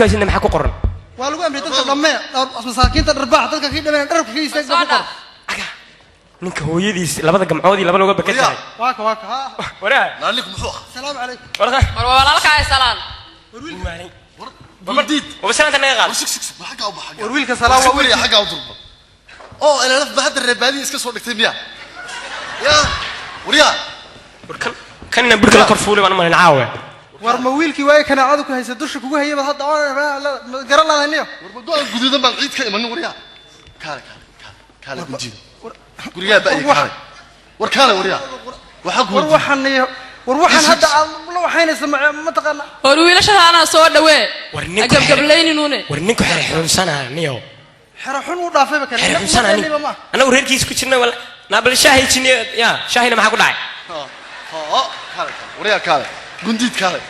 ku haysidna maxaa ku qoran? Waa lagu amray dadka dhammee masaakiinta, dharbaax dadka kii dhameen, dharabka ka istaag baa ku qoran. Ninka hooyadiis labada gamcoodii laba looga bakan tahay. Waa ka, waa ka, ha. Waraa. Naalinku muxuu ahaa? Salaamu calaykum. Warqa. War waa walaalkaa salaan. Gundiid. Wabasalaanta naga qaad. War sug, sug, sug, xaggaa u baxa. War wiilka salaam, waa wiilka wiilkii. Xaggaa u durba oo elalaf ba hadda reebaadiya iska soo dhigtay miya? Yaa waryaa. War kan kan inaan burka la kor fuulay baan u malayn caawa. War ma wiilkii waay kanaacadu ku haysa dusha kugu hayay baad hadda oo garan laadaniyo? War ma go-aan guduudan baan ciid ka imanin? Waryaa, kaale, kaale, kaale, kaale, gundiido, gurigaa ba'ya, kaale, war kaale, waryaa, waxaa ku War waxaan iyo war waxaan hadda aad la waxaynaysa ma taqaana? War wiilashada anaa soo dhawee. War ninku Gabgablayninuune. War ninku xere xunsanaa niyow. Xero xun uu dhaafayba kale. Xere xunsanaa nin. Ma Annagu reerkiisa ku jirna wala naabal shaahi jiniyo ya shaahina maxaa ku dhacay? Ha, kaale, kaale, waryaa, kaale, gundiid, kaale,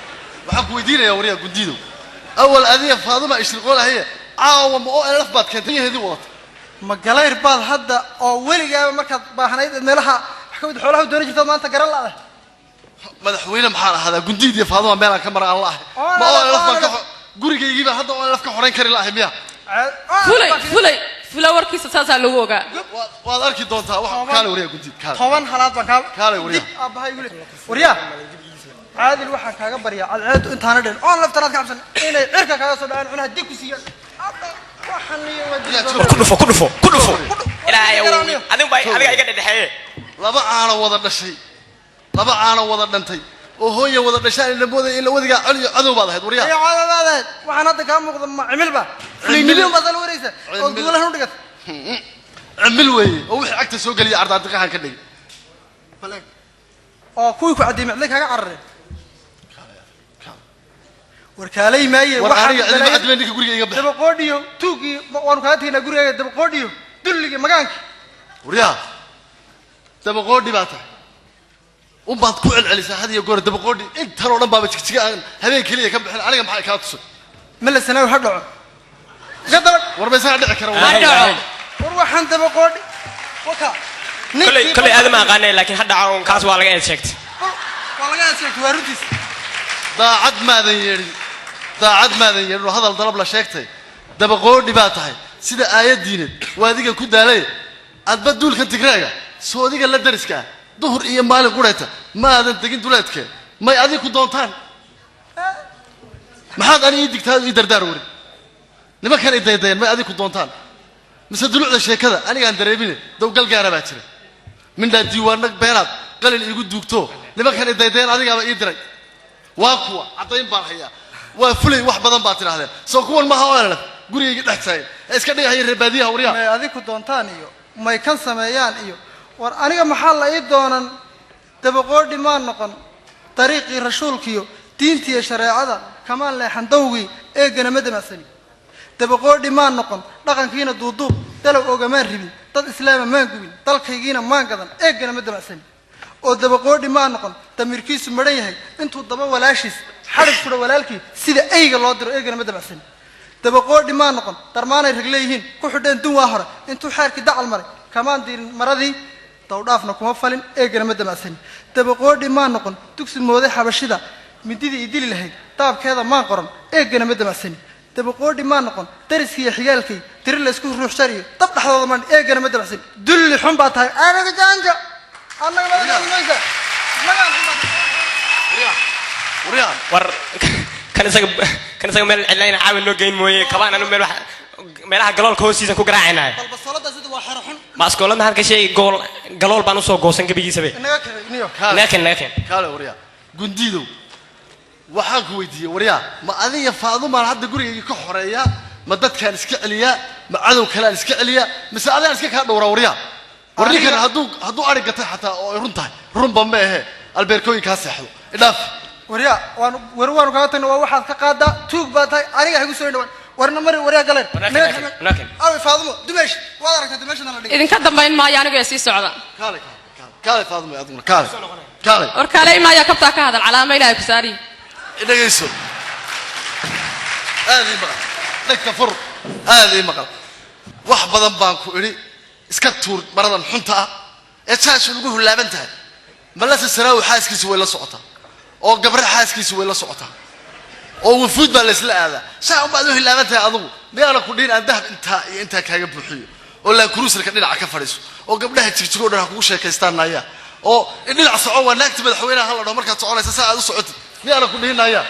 waxaan ku weydiinayaa, waryaa gundiidow, awal adiga Faaduma ishriqoolahaye, caawa ma oo elaf baad keentay yaheedii wadata? Ma galayr baad hadda oo weligaaba markaad baahnayd meelaha wax ka mid xoolaha u doonan jirtaad maanta garan la'da? Madaxweyne maxaan ahaadaa? Gundiid iyo Faaduma meelaan ka mara aan la ahay. Ma oo elaf baan ka gurigaygii baan hadda oo elaf ka xorayn kari la'ahay miya? Fulay, fulay, fula, warkiisa saasaa lagu ogaa. Waad arki doontaa wax. Kaale waryaa gundiid, kaale. 10 halaad baan kaa Kaalay, waryaa. Dib aabbahay igu le. Waryaa Caadil, waxaan kaaga baryaa cadceedu intaana dhin oon laftanaad ka cabsan inay cirka kaaga soo dhacaan cunaha dig ku siiyaan. Hadda waxaan iyo waa dib. War ku dhufo, ku dhufo, ku dhufo. Ilaahay adigu baa adiga iga dhexeeye. Laba caano wada dhashay, laba caano wada dhantay oo hooya wada dhashaan ila moodaya ila wadigaa col iyo cadow baad ahayd, waryaa. Iyo cadaadaad waxaan hadda kaa muuqda ma cimil ba fulinimyo baad la wareegsa oo Cimil. gogolahan u dhigat. Cimil weeye oo wixii cagta soo geliya ardaardiqahan ka dhigay. Oo kuwii ku caddeeyay macday kaaga carareen. War kaalay maaye. War waxaan aniga cidima balaayad- cadmeen ninka guriga iga bax. Dabaqoodhiyo tuugii waanu kaaga tegaynaa gurigaaga, dabaqoodhiyo dulligii magaankii. Waryaa, dabaqoodhi baa tahay unbaad ku celcelisaa had iyo goor dabaqoodhi. Intan oo dhan baaba jigjiga aan habeen keliya ka bixin, aniga maxay kaa tusay? Ma la sanaawi ha dhaco iga daba. War ma isaga dhici kara? Ha dhaco. War waxaan dabaqoodhi waka. Kolay kolay aadama aqaanay, laakiin ha dhaco un, kaas waa laga eed sheegtay. Waa laga sheegtay, waa runtiis. Daacad maadan yeedhin, daacad maadan yeedhin oo hadal dalab la sheegtay. Dabaqoodhi baa tahay sida aayad diineed waa adiga ku daalay adba duulkan Tigreega soodiga la dariska ah duhur iyo maalin qurayta maadan tegin duleedkee may adig ku doontaan. Maxaad ani ii digtaa, ii dardaar wari? Nimankan i daydayeen may adig ku doontaan mise dulucda sheekada anigaan dareemine dowgal gaara baa jira mindhaa diiwaano beenaad qalin iigu duugto. Nimankan i daydayeen adigaaba ii diray, waa kuwa caddayn baan hayaa, waa fulay. Wax badan baad tidhahdeen, soo kuwan maaha oo elef gurigayga dhex taagan ee iska dhigahaya reer baadiyaha, waryaa. May adig ku doontaan iyo may kan sameeyaan iyo war aniga maxaa la ii doonan? Dabaqoodhi maan noqon, dariiqii rasuulkiyo diintiiyo shareecada kamaan leexan, dawgii eegana ma damacsani. Dabaqoodhi maan noqon, dhaqankiina duuduub dalow ogamaan ribin, dad islaama maan gubin, dalkaygiina maan gadan, eegana ma damacsani. Oo dabaqoodhi maan noqon damiirkiisu madhan yahay intuu daba walaashiis xadhig fudha walaalkii sida eyga loo diro, eegana ma damacsani. Dabaqoodhi maa noqon darmaanay rag leeyihiin ku xidheen dun waa hore intuu xeerkii dacal maray, kamaan diirin maradii, dawdhaafna kuma falin, eegana ma damacsani. Dabaqoodhi maa noqon dugsi mooday xabashida mindidii i dili lahayd daabkeeda maan qoran, eegana ma damacsani. Dabaqoodhi maa noqon dariskii iyo xigaalkay tiri laysku ruuxshariyo dab dhexdooda maan, eegana ma damacsani. Dulli xun baa tahay anaga jaanja annaga madamaysa magaan xun baa tahay. Waryaa. War kan isaga, kan isaga meel cidlayna caawin noo geyn mooye, kabaan anu meel wax meelaha galoolka hoostiisa ku garaacaynaya. Balbasolada sida waa xero xun. Maaskoolad maxaad ka sheegi? Gool galool baan usoo goosan gebigiisabe. Inaga kale niyo. Naga keen, naga keen. Kaale waryaa gundiidow, waxaan ku weydiiyey, waryaa, ma adiga Faadumaan hadda gurigayga ka xoreeyaa? Ma dadkaan iska celiyaa? Ma cadow kalean iska celiyaa mise adigaan iska kaa dhowraa? Waryaa, war ninkan hadduu ari gatay xataa oo ay run tahay, runba ma ahe, albeerkooyinkaa seexdo idhaaf. Waryaa, waanu war waanu kaaga tagna, waa waxaad ka qaadaa tuug baa tahay. Aniga ha igu soo dhawaan. Warna mari waryaa galeen. Wanaagsan, wanaagsan, wanaagsan. Awi Faadumo dumeesh, waad aragtaa dumeeshana la dhigay. Idinka dambayn maayo anigu ee sii socda. Kaale, kaale, kaale, kaale Faadumo, adiguna kaale, kaale. War kaalay maaya, kabtaa ka hadal calaama ilaahay ku saari. Dhegayso, aad ii maqal, dhegta fur, aad ii maqal. Wax badan baan ku idhi iska tuur maradan xunta ah ee saas ugu hullaaban tahay. Malase Saraawi xaaskiisu way la socotaa oo Gabre xaaskiisu way la socotaa. Oo wufuud baa laysla aadaa. Saa unbaad u hilaaban tahay adigu. Miyaana ku dhihin aan dahab intaa iyo intaa kaaga buuxiyo oo laa cruiserka dhinaca ka fadhiiso oo gabdhaha jigjigoo dhan ha kugu sheekaystaan ayaa oo dhinac soco, waa naagta madaxweynaha hala dhaho markaad soconaysa saa aad u socotid? Miyaana ku dhihin ayaa?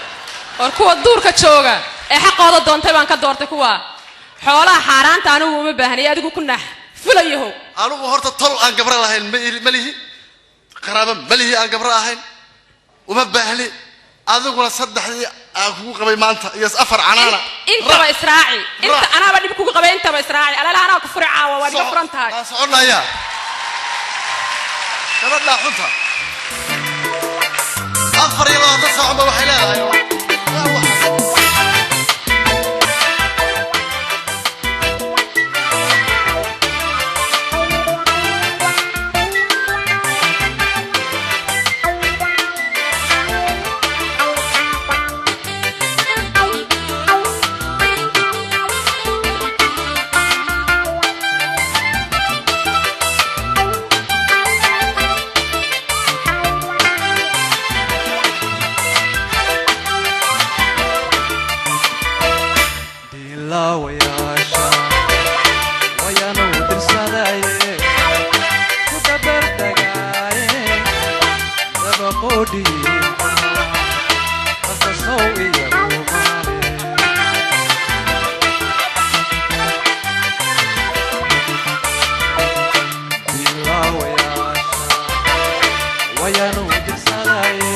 War kuwa duurka jooga ee xaqooda doontay baan ka doortay kuwa xoolaha xaaraanta. Anigu uma baahnay, adigu ku nax, fulayahow. Anigu horta tol aan gabra lahayn ma ma lihi, qaraabo ma lihi aan gabra ahayn, uma baahni. Adiguna saddexdii aan kugu qabay maanta iyo afar canaana. Intaba israaci inta. Raac. Anaaba dhib kugu qabay, intaba israaci. Alaala anaa ku furi caawa, waad iga furan tahay. Aan soconaya gabadhaa xunta 24 saac ba waxay leedahay waa wax. Dilaawayaasha wayaanu dirsadaye ku dabardagaaye dabaqoodhiinka kasasow iyagu maale. Dilaawayaasha wayaanu dirsadaye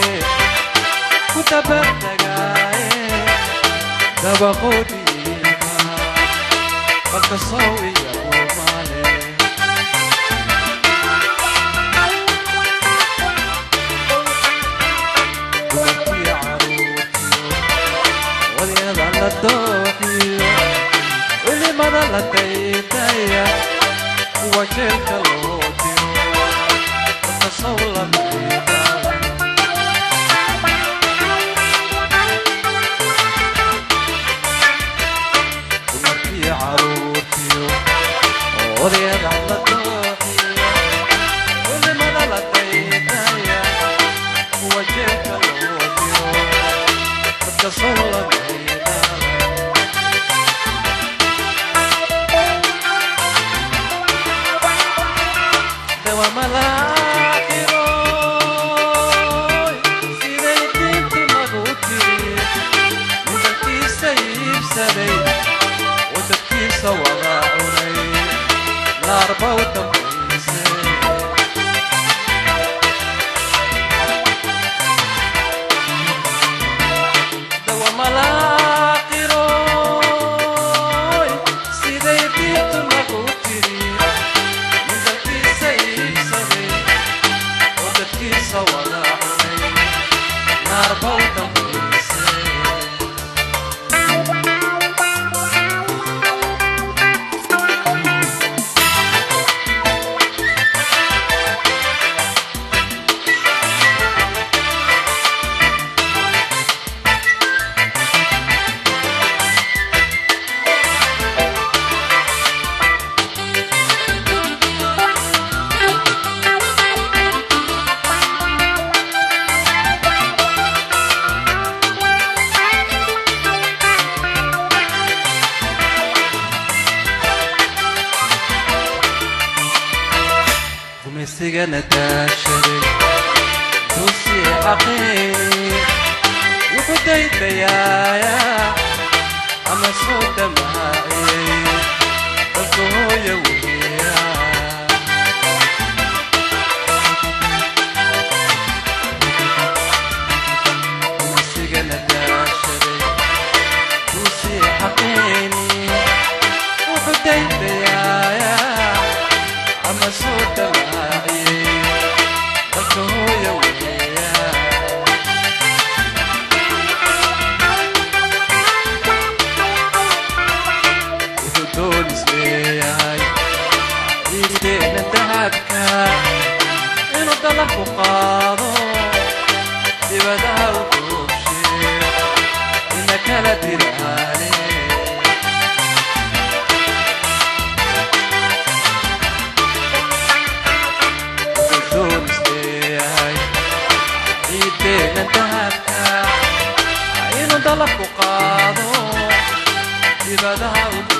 ku dabardagaaye dabaqoodhiinka balkasow iyagu maale. Dumarkii caruurtiyo odyada la dooxiyo, culimada la daydaya, kuwa jeelka loo diro balkasow lama ciidaayo. Dumarkii caruurtiyo odayaga la dooxiyo, culimada la daydaya, kuwa jeelka loo diro dadka sow lama ciidaayo. Dawamalaqiroy siday diintu nagu tiri, midalkiisa iibsaday oo dadkiisa wada cunay, naarba u dambaysay. Dawamalaqiroy siday diintu nagu tiri, midalkiisa iibsaday oo dadkiisa wada cunay, naarba u dambaysay. Gumaysigana daashaday duusii xaqeeni wuxuu daydayaaya ama soo damaaciyey dalka hooya weeya. Gumaysigana daashaday duusii xaqeeni wuxuu daydayaaya ama soo damaaciyey dalka hooya weeya. Wuxuu doonis leeyahay Dibadaha u